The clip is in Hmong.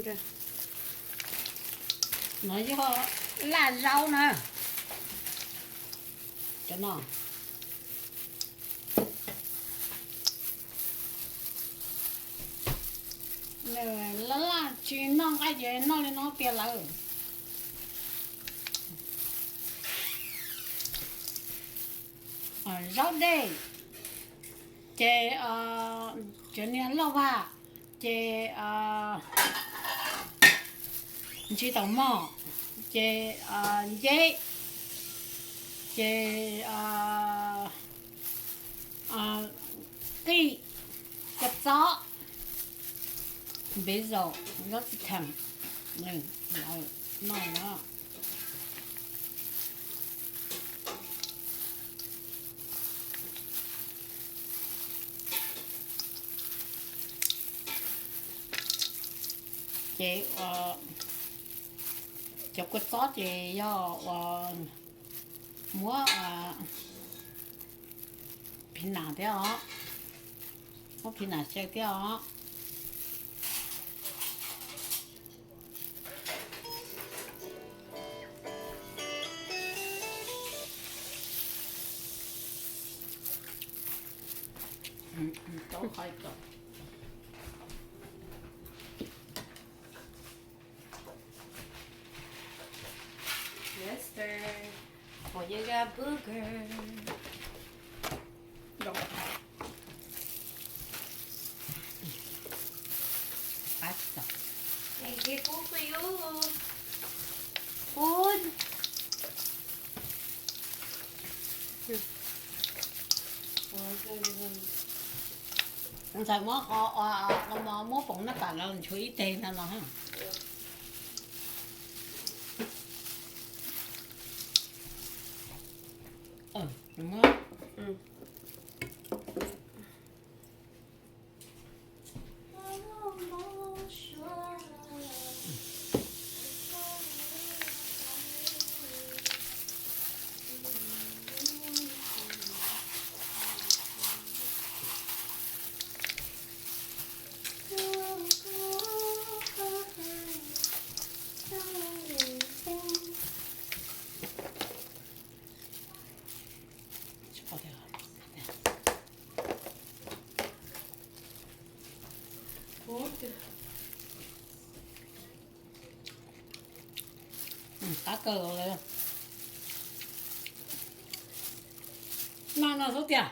No yog laj zaub na. Cov no laj laj tsis noj nqaij ces noj li no tiag lawm. Zaub dej, ces cov niag lauj vag, ces ntsis taum mog, ces nceb, ces qij, kua txob, npev zaum, zaub txhwb khees, no. Ces cov kua txob ces yog ua muab phiv nas thiab os, muab phiv nas xyaw thiab os. Yes, sir. Ua yeej ga burger. Thank you for your food. Ntxhais muab qo, muab poov naj pam los nchuav ib teg ntag los. Qab kawg li. Noj no xub tiag.